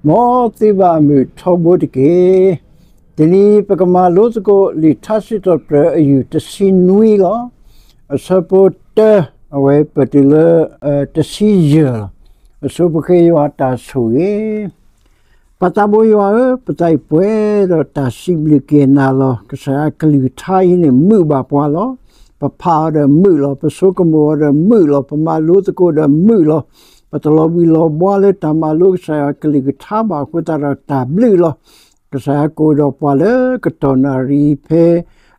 မ်သုဘၣ်မုာ်ထီဘိတက့ၢ်. တနံၤပကမၤလိသကိးလံာ်ထါစံးထီၣ်ပတြၢၤအယူၢ်တဆံနွံလီၤ. အဆၢဖိတၢ အဝဲပတုၤလၢ တဆံယဲၢ်လီၤ. အဆိပဃ့ယွၤတၢ်ဆိၣ်ဂ့ၤ ပၢ်သးဘိယွၤဧၢ, ပသးအံၤပှဲၤဒီးတၢ်စံးဘျုးက့ၤနၤလီၤ. ကစၢ်ယွၤကလုၢ်ကထါအံၤန့ၣ် မုာ်ဘၣ်ပှၤလီၤ. ပဖးအီၤဒီးမုာ်လီၤ. ပဆိကမိၣ်အီၤဒီးမုာ်လီၤ. ပမၤလိသကိးဒီးမုာ်လီၤ. ပတလီၤဘှံးလီၤဘှါလၢတၢ်မၤလိကစၢ်ယွၤကလုၢ်ကထါဘၣ်အဃိသတးဒီးတၢ်ဘျုးလီၤ. ကစၢ်ယွၤကအိၣ်ဒီးပှၤလၢကတီၢ်နၣ်ရံၣ်ဖဲ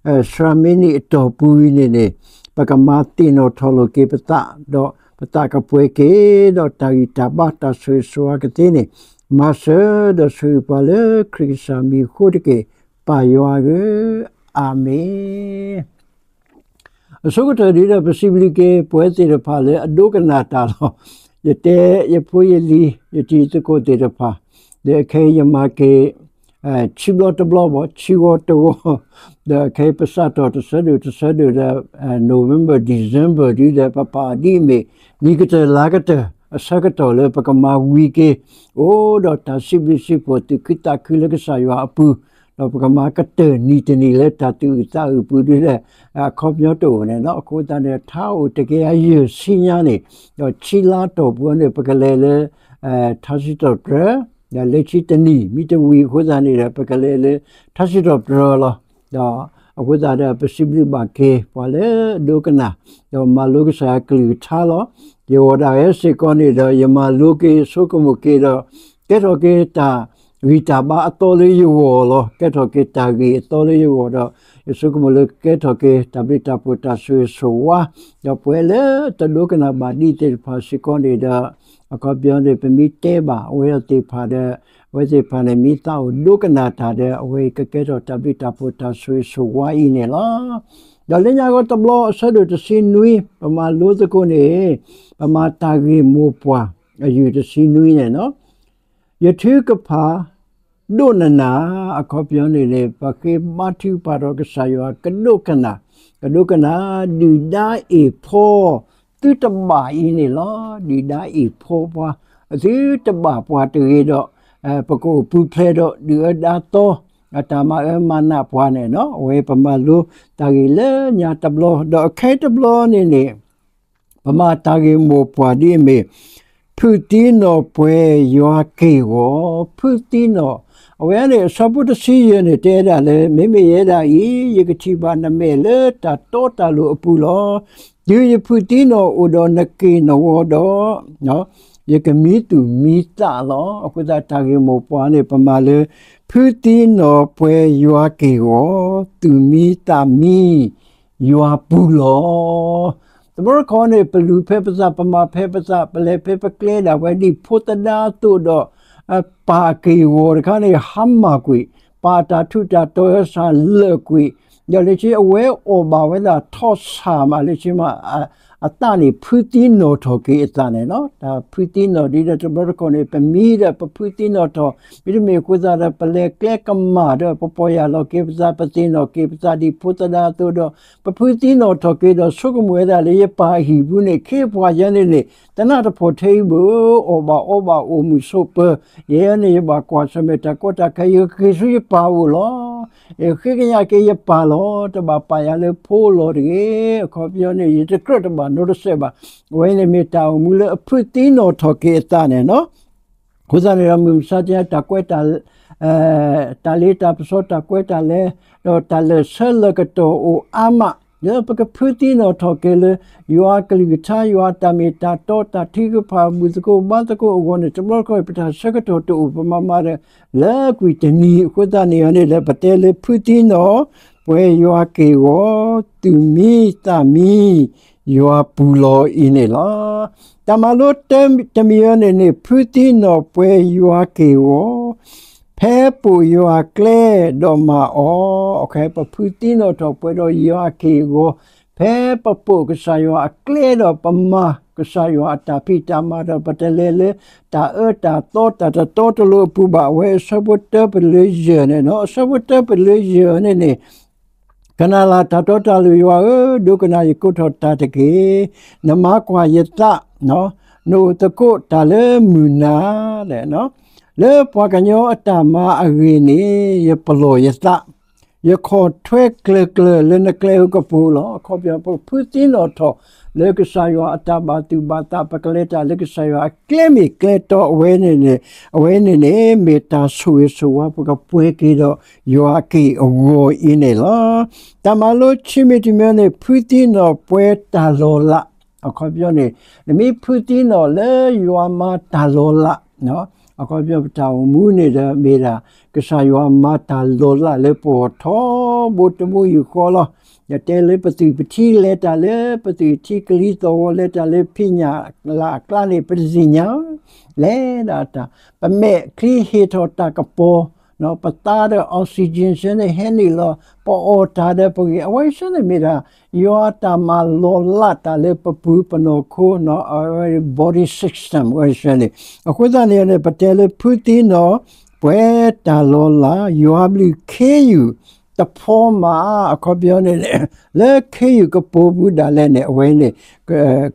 သၢမံးနံးအတီၢ်ပူၤအံၤန့ၣ်န့ၣ် ပကမၤသ့ၣ်နီၣ်ထီၣ်လိာ်က့ၤပသး ဒီးပသးကပှဲၤက့ၤဒီးတၢ်ဂံၢ်တၢ်ဘါတၢ်ဆိၣ်ဂ့ၤဆိၣ်ဝါကသ့န့ၣ် မၤစၢၤဒီးဆိၣ်ဂ့ၤပှၤလၢခရံာ်ကစၢ်မံၤအဃိတက့ၢ်. ပၢ်ယွၤဧၢ, အၤမ့ၣ်. အဆိကတၢၢ်ဒ်ဒီးပစံးဘျုးက့ၤပဝဲသ့ၣ်တဖၣ်လၢအဒိကနၣ်တၢ်လီၤ. ယတဲယဖိယလံၤ ယတံၤသကိးသ့ၣ်တဖၣ် ဒီးအခဲအံၤယမၤက့ၤ ဆံဘျီတဘျီဘၣ် ဆံဂီၤတဂီၤ ဒီးအခဲအံၤပစးထီၣ်တဆၢဒိၣ်တဆၢဒိၣ်ဒီး November December ဒ်ဒီးပပာ်ဒ်အမ့ၢ် နံၤကတၢၢ်လါကတၢၢ် အဆၢကတီၢ်လၢပကမၤဝံၤက့ၤ အိၣ်ဒီးတၢ်စံးဘျုးစံးဖှိၣ်သူၣ်ခုသးခုလၢကစၢ်ယွၤအပူၤ ဒီးပကမၤကတၢၢ်နံၤတနံၤလၢတၢ်သူၣ်အုးသးအုးပူၤဒ်ဒီး အခီပညီတအိၣ်န့ၣ်လီၤ. အဃိသတးန့ၣ် ထါအိၣ်တကယၤယဲၢ်ဆံညါန့ၣ် ဒီးဆံလါတီၢ်ပူၤန့ၣ် ပကလဲၤလၢ ထါစံးထီၣ်ပတြၢၤ ဒီးလၢခံတနံၤ မ့ၢ်တဝံၤအဃိသတးန့ၣ်ဒီး ပကလဲၤလၢထါစံးထီၣ်ပတြၢၤလီၤ. ဒီးအဃိသတးဒီး ပစံးဘျုးဘၣ်က့ၤပှၤလၢအဒိကနၣ် ဒီးမၤလိကစၢ်ယွၤကလုၢ်ကထါလီၤ. ယဂီၢ်ဒၣ်ဝဲစ့ၢ်ကီးန့ၣ်ဒီး ယမၤလိက့ၤဆိကမိၣ်က့ၤဒီး ကဲထီၣ်က့ၤတၢ်ဂံၢ်တၢ်ဘါအသီလၢယဂီၢ်လီၤ. ကဲထီၣ်က့ၤတၢ်ဂ့ၢ်အသီလၢယဂီၢ်ဒီး ယဆိကမိၣ်လၢကကဲထီၣ်က့ၤ တၢ်ဘျုးတၢ်ဖှိၣ်တၢ်ဆိၣ်ဂ့ၤဆိၣ်ဝါ ဒီးပဝဲလၢတဒိကနၣ်ဘၣ်ဒ်သ့ၣ်တဖၣ်စ့ၢ်ကီးန့ၣ်ဒီး အခီပညီန့ၣ် ပမ့ၢ်တဲဘၣ်အဝဲသ့ၣ်တဖၣ်ဒီး အဝဲသ့ၣ်တဖၣ်န့ၣ် မ့ၢ်သးအိၣ်ဒိကနၣ်တၢ်ဒီး အဝဲအံၤကကဲထီၣ်တၢ်ဘျုးတၢ်ဖှိၣ်တၢ်ဆိၣ်ဂ့ၤဆိၣ်ဝါအံၤန့ၣ်လီၤ. ဒီးလၢညါဂီၤတဘျီအဆၢဒိၣ်တဆံနွံ ပမၤလိသကိးန့ၣ် ပမၤတၢ်ဂ့ၢ်မိၢ်ပှၢ် အယူၢ်တဆံနွံန့ၣ်လီၤ. ယထုကဖၣ် ဒိၣ်နးနး အခီပညီန့ၣ်န့ၣ် ပဃ့ဘါထုကဖၣ်ဒီးကစၢ်ယွၤကဒိကနၣ်, ကဒိကနၣ် ဒုၣ်ဒါအ့ၣ်ဖီ သုတဘၣ်အံၤန့ၣ်လီၤ. ဒုၣ်ဒါအ့ၣ်ဖီပှၤ သုတဘၣ်ပှၤတဂ့ၤဒီး ပကအိၣ်ပူၤဖျဲးဒီးဒုၣ်အၢဒါသီ အတၢ်မၤအၢမၤနးပှၤန့ၣ်လီၤ. အဝဲပမၤလိတၢ်ဂ့ၢ်လၢညါတဘျီ ဒီးအခဲတဘျီန့ၣ်န့ၣ် ပမၤတၢ်ဂ့ၢ်မိၢ်ပှၢ်ဒ်အမ့ၢ် ဖုသံနီၣ်ပှဲၤယွၤက့ၢ်ဂီၤ, ဖုသံနီၣ်, အဝဲန့ၣ် အဆၢဖိတဆံယဲၢ်န့ၣ် တဲဒၣ်လၢ မ့မ့ၢ်ယဲဒၣ်အံၤ ယကထံၣ်ဘၣ်နမဲာ်လၢတၢ်တီတၢ်လိၤအပူၤလီၤ. တုၤယဖုသံနီၣ်အိၣ်ဒီးနက့ၢ်နဂီၤဒီး ယကမံသူၣ်မံသးလီၤ. အဃိသတးတၢ်ဂ့ၢ်မိၢ်ပှၢ်န့ၣ် ပမၤလၢ ဖုသံနီၣ်ပှဲၤယွၤက့ၢ်ဂီၤ, သူၣ်မံသးမံ ယွၤပူၤလီၤ. တဘျီတခီၣ်န့ၣ် ပလူၤဖဲပသး ပမၤဖဲပသး ပလဲၤဖဲပကျဲဒၣ်ဝဲဒ်ဖိသဒါအသိးဒီး ပၢ်အက့ၢ်အဂီၤတခါန့ၣ် ဟါမၢ်ကွံာ်, ပၢ်အတၢ်ထူးတၢ်တီၤအစၢ်လၢာ်ကွံာ်, ဒီးလၢခံအဝဲအီၣ်ဘၣ်ဝဲဒၣ်ထီၣ်ဆၣ်မးလၢခံမး အသးန့ၣ် ဖုသံနီၣ်ထီၣ်က့ၤအသးန့ၣ်လီၤ. တၢ်ဖုသံနီၣ်ဒ်ဒီးတဘျီတခီၣ်န့ၣ် ပမံဒီးပဖုသံနီၣ်ထီၣ်, မ့တမ့ၢ်အဃိသတးဒီး ပလဲၤကျဲကမၣ်ဒီး ပပီၢ်ယၢ်လီၤက့ၤပသး ပသ့ၣ်နီၣ်က့ၤပသးဒ်ဖိသဒါအသိးဒီး ပဖုသံနီၣ်ထီၣ်က့ၤဒီး ဆိကမိၣ်ဝဲဒၣ်လၢယပၢ်အဟံၣ်ပူၤန့ၣ် ခ့ပှၤယဲန့ၣ်န့ၣ် တနၢ်တဖှီၣ်ထဲအံၤဘၣ် အီၣ်ဘၣ်အီဘၣ်အိၣ်မုာ်ဆိးပၢၤ, ယဲန့ၣ် ယဘၣ်ကွၢ်ဆၢၣ်မဲာ်တၢ်ကီတၢ်ခဲ ယကက့ၤဆူယပၢ်အအိၣ်လီၤ. ယဃ့ကညးက့ၤယပၢ်လီၤ. တဘၣ်ပာ်ယၤလၢဖိလီၤတဂ့ၤ. အခီပညီန့ၣ် ယတကြၢးတဘၣ်နီတစဲးဘၣ်. အဝဲန့ၣ်မ့ၢ်တၢ်အိၣ်မူလၢအဖုသံနီၣ်ထီၣ်က့ၤအသးန့ၣ်လီၤ. အဃိသတးန့ၣ်ဒီး မုၢ်မဆါတနံၤ တၢ်ကွဲးတၢ် တၢ်လ့တၢ်ပစီ တၢ်ကွဲးတၢ်လဲၤ ဒီးတၢ်လၢာ်ဆၢလၢာ်ကတီၢ်အိၣ်အါမး လၢပကဖုသံနီၣ်ထီၣ်က့ၤလၢ ယွၤအကလုၢ်ကထါ ယွၤအတၢ်မ့ၢ်တၢ်တီ တၢ်ထုကဖၣ် ဘူၣ်သကိးဘါသကိးအဂီၢ်န့ၣ် တဘျီတခီၣ် ပတၢ်ဆၢကတီၢ်တအိၣ် ပမၤမၤဒီး လၢကွံာ်တနံၤအဃိသတးန့ၣ်န့ၣ် လၢပတဲလၢဖုသံနီၣ် ပှဲၤယွၤက့ၢ်ဂီၤ သူၣ်မံသးမံ ယွၤပူၤလီၤအံၤန့ၣ်လီၤ. တၢ်မၤလိတမံၤအံၤန့ၣ်န့ၣ် ဖုသံနီၣ်ပှဲၤယွၤက့ၢ်ဂီၤ ဖဲပိာ်ယွၤအကျဲဒီးမၤအီၤ, အခဲအံၤ ပဖုသံနီၣ်ထီၣ်ပှဲၤဒီးယွၤက့ၢ်ဂီၤ ဖဲပပိာ်ကစၢ်ယွၤအကျဲဒီးပမၤကစၢ်ယွၤအတၢ်ဖံးတၢ်မၤဒီး ပတလဲၤလၢတၢ်အၢတၢ်သီတၢ်တတီတလိၤအပူၤဘၣ်. အဝဲအဆၢဖိတၢပလၢယဲၢ်န့ၣ်လီၤ. အဆၢဖိတၢပလၢယဲၢ်န့ၣ်န့ၣ် ကနၣ်လၢ်တၢ်တီတၢ်လိၤယွၤဧၢ, ဒိကနၣ်ယကိးထီၣ်တၢ်တက့ၢ်. နမၤကွၢ်ယသး, နအိၣ်သကိးတၢ်လၢမုၢ်နၤလဲၣ်. လၢပှၤကညီအတၢ်မၤအဂ့ၢ်န့ၣ် ယပလီၢ်ယသး, ယခီၣ်ထွဲကျၢၤကျၢၤလၢနကျဲအကပူၤလီၤ. အခီပညီ ပကဖုသံနီၣ်ထီၣ်လၢကစၢ်ယွၤအတၢ်ဘၣ်သူၣ်ဘၣ်သး, ပကလဲၤတၢ်လၢကစၢ်ယွၤအကျဲမ့ၢ်ကျဲတီအဝဲန့ၣ်န့ၣ်, အဝဲန့ၣ်န့ၣ် မ့ၢ်တၢ်ဆိၣ်ဂ့ၤဆိၣ်ဝါ ပကပှဲၤက့ၤဒီးယွၤအက့ၢ်အဂီၤအံၤန့ၣ်လီၤ. တၢ်မၤလိခံမံၤတမံၤန့ၣ် ဖုသံနီၣ်ပှဲၤတၢ်လီၤလး, အခီပညီန့ၣ် နမ့ၢ်ဖုသံနီၣ်လၢယွၤမၤတၢ်လီၤလး, အခီပညီ ပတၢ်အိၣ်မူန့ၣ်ဒီး မ့ၢ်ဒၣ်ကစၢ်ယွၤမၤတၢ်လီၤလးလၢပဂီၢ်ထီဘိတဘိယူၢ်ဃီလီၤ. ယတဲလၢပသုးပထံ လဲၤတၢ်လၢပသုးထံကလံၤသီၣ်ဂီၤ လဲၤတၢ်လၢဖံးညၣ်လၢအကျါန့ၣ် ပတသ့ၣ်ညါ, လဲၤဒၣ်တၢ်, ပမဲာ်ချံဟ့ၣ်ထီၣ်တၢ်ကပီၤ, ပသးဒီး oxygen ဆၢန့ၣ်ဟဲနုာ်လီၤ, ပအီၣ်တၢ်ဒီးပဂ့ၤ, အဝဲဆၢန့ၣ်မ့ၢ်ဒၣ် ယွၤအတၢ်မၤလီၤလးတၢ်လၢပပူၤပနီၢ်ခိ, body system ဝဲဆၢန့ၣ်. အဃိသတးန့ၣ်န့ၣ် ပတဲလၢဖုသံနီၣ်ပှဲၤတၢ်လီၤလး, ယွၤဘျုးခ့ယုၢ်တဖီမး, အခီပညီန့ၣ် လၢခ့ယုၢ်ကပိာ်ပူၤဒၣ်လဲာ်န့ၣ် အဝဲန့ၣ်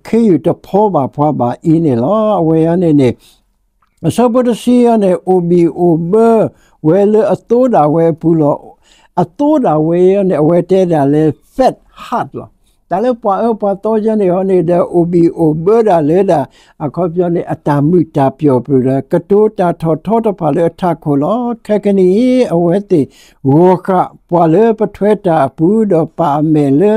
ခ့ယုၢ်တဖီဘၣ်ပှၤဘၣ်အံၤန့ၣ်လီၤ. အဝဲအံၤန့ၣ်န့ၣ် အဆၢဖိတဆံအံၤန့ၣ် အိၣ်ဘံၣ်အိၣ်ဘၢဝဲလၢအသိဒၣ်ဝဲအပူၤလီၤ. အသိဒၣ်ဝဲအံၤန့ၣ် အဝဲတဲဒၣ်လၢ fat heart လီၤ. တၢ်လၢပှၤအၢပှၤသီယဲန့ၣ်အံၤန့ၣ်ဒီး အိၣ်ဘံၣ်အိၣ်ဘၢဒၣ်လၢဒၣ် အခီပညီန့ၣ် အတၢ်မုာ်တၢ်ပျီၣ်ပူၤဒီး ကတိၤတၢ်ထီၣ်ထီတဖၣ်လၢအထးခိၣ်လီၤ. ခဲကနံၣ်အံၤ အဝဲသ့ၣ်ဂီၢ်ဃာ်ပှၤလၢပထွဲတၢ်အပူၤ ဒီးပာ်အမဲာ်လၢ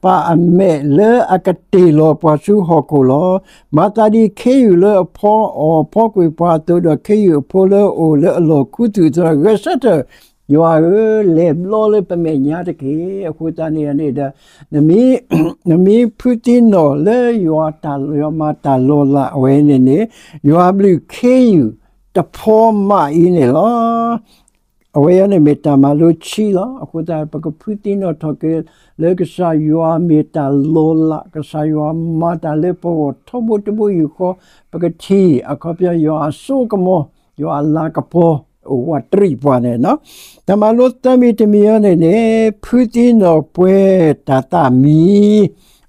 ပာ်အမဲာ်လၢအကတ့ၢ်လီၤပှၤဆူဟီၣ်ခိၣ်လီၤ. မၤသးဒ်ခ့ယုၢ်လၢအဖီအီၣ်ဖီကွံာ်ပှၤအသိးဒီး ခ့ယုၢ်အဖိလၢအအိၣ်လၢအလီၢ်ခူသူၣ်အသိးဒီး ဂဲၤဆၢထၢၣ် ယွၤဧၢ, လဲၤဘျီလၢပမဲာ်ညါတက့ၢ်. အဃိသတးန့ၣ်န့ၣ်ဒီး နမ့ၢ်ဖုသံနီၣ်လၢယွၤတၢ်လီၤမၤတၢ်လီၤလးအဝဲန့ၣ်န့ၣ် ယွၤဘျုးခ့ယုၢ်တဖီမးအံၤန့ၣ်လီၤ. အဝဲအံၤန့ၣ်မ့ၢ်တၢ်မၤလိခံလီၤ. အဃိသတး ပကဖုသံနီၣ်ထီၣ်က့ၤလၢကစၢ်ယွၤမ့ၢ်တၢ်လီၤလး, ကစၢ်ယွၤမၤတၢ်လၢပဂီၢ်ထီဘိတဘိယူၢ်ဃီ, ပကထံၣ် အခီပညီ ယွၤအစိကမီၤ, ယွၤအလၤကပီၤ အိၣ်ဝးတရံးပှၤန့ၣ်လီၤ. တၢ်မၤလိသၢမံၤတမံၤအံၤန့ၣ်န့ၣ် ဖုသံနီၣ်ပှဲၤတၢ်သးမံ,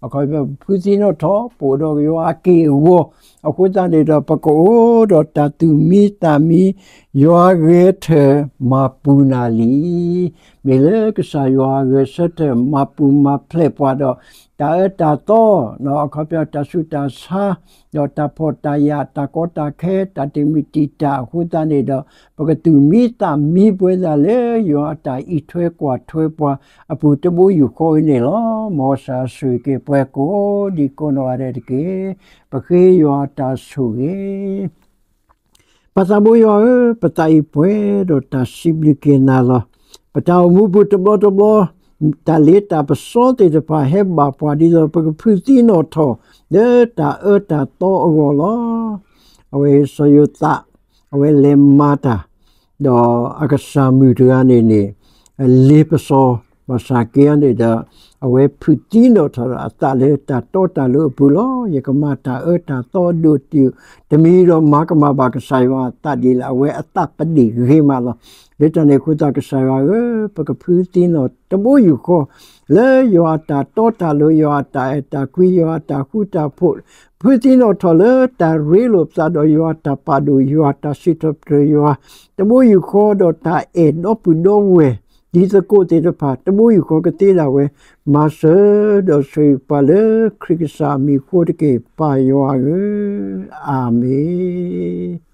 အခီပညီ ဖုသံနီၣ်ထီၣ် ပအိၣ်ဒီးယွၤအက့ၢ်အဂီၤ, အဃိသတးန့ၣ်ဒီး ပကအိၣ်ဒီးတၢ်သူၣ်မံသးမံ, ယွၤဂဲၤဆၢထၢၣ်မၤပူၤနၤလံ. မ့ၢ်လၢကစၢ်ယွၤဂဲၤဆၢထၢၣ်မၤပူၤမၤဖျဲးပှၤဒီး တၢ်အၢတၢ်သီ, အခီပညီ တၢ်ဆူးတၢ်ဆါ, ဒီးတၢ်ဖှီၣ်တၢ်ယာ်, တၢ်ကီတၢ်ခဲ, တၢ်တမုာ်တံာ်တာ် အဃိသတးန့ၣ်ဒီး ပကသူၣ်မံသးမံပဝဲဒၣ်လၢယွၤအတၢ်အံးထွဲကွၢ်ထွဲပှၤအပူၤတဘိယူၢ်ဃီအံၤန့ၣ်လီၤ. မ်ကစၢ်ဆိၣ်ဂ့ၤက့ၤပှၤကိးဒံကိးနီၢ်ဂၤဒဲးတက့ၢ်. ပဃ့ယွၤအတၢ်ဆိၣ်ဂ့ၤ ပၢ်သးဘိယွၤဧၢ, ပသးအံၤပှဲၤဒီးတၢ်စံးဘျုးက့ၤနၤလီၤ. ပတၢ်အိၣ်မူပူၤတဘျီတဘျီ, တၢ်လ့တၢ်ပစီသ့ၣ်တဖၣ်ဟဲဘၣ်ပှၤ ဒ်သိးပကဖုသံနီၣ်ထီၣ် လၢတၢ်အၢတၢ်သီအဂီၢ်လီၤ. အဝဲစီၤယိၤသး အဝဲလဲၤမၤတၢ် ဒီးအကစၢ်မုၣ်တဂၤန့ၣ်န့ၣ် လ့ပစီၤ ဘၣ်ဆၣ်က့န့ၣ်ဒီး အဝဲဖုသံနီၣ်ထီၣ်ဒီးအသးလၢတၢ်တီတၢ်လိၤအပူၤလီၤ. ယကမၤတၢ်အၢတၢ်သီဒိၣ်တုာ် တမံၤဒီးမၤကမၣ်ဘၣ်ကစၢ်ယွၤအသးဒ်လဲၣ်, အဝဲအသးပဒ့ၣ်ဂ့ၤမးလီၤ. လၢတၢ်န့ၣ်အဃိသတး ကစၢ်ယွၤဧၢ, ပကဖုသံနီၣ်တဘိယူၢ်ဃီ လၢယွၤအတၢ်တီတၢ်လိၤ, ယွၤအတၢ်အဲၣ်တၢ်ကွံ, ယွၤအတၢ်ဃူတၢ်ဖိး, ဖုသံနီၣ်ထီၣ်လၢတၢ်ရ့လိာ်ပသးဒီးယွၤအတၢ်ပာ်ဒိၣ်, ယွၤအတၢ်စံးထီၣ်ပတြၢၤယွၤ တဘိယူၢ်ဃီဒီးတၢ်အဲၣ်ဒီပုၢ်ဒီဝဲၢ် တံၤသကိးသ့ၣ်တဖၣ် တဘိယူၢ်ဃီကသ့ဒၣ်ဝဲ, မၤစၢၤဒီးဆိၣ်ဂ့ၤပှၤလၢခရံာ်ကစၢ်အမံၤအဃိတက့ၢ်, ပၢ်ယွၤဧၢ, အၤမ့ၣ်.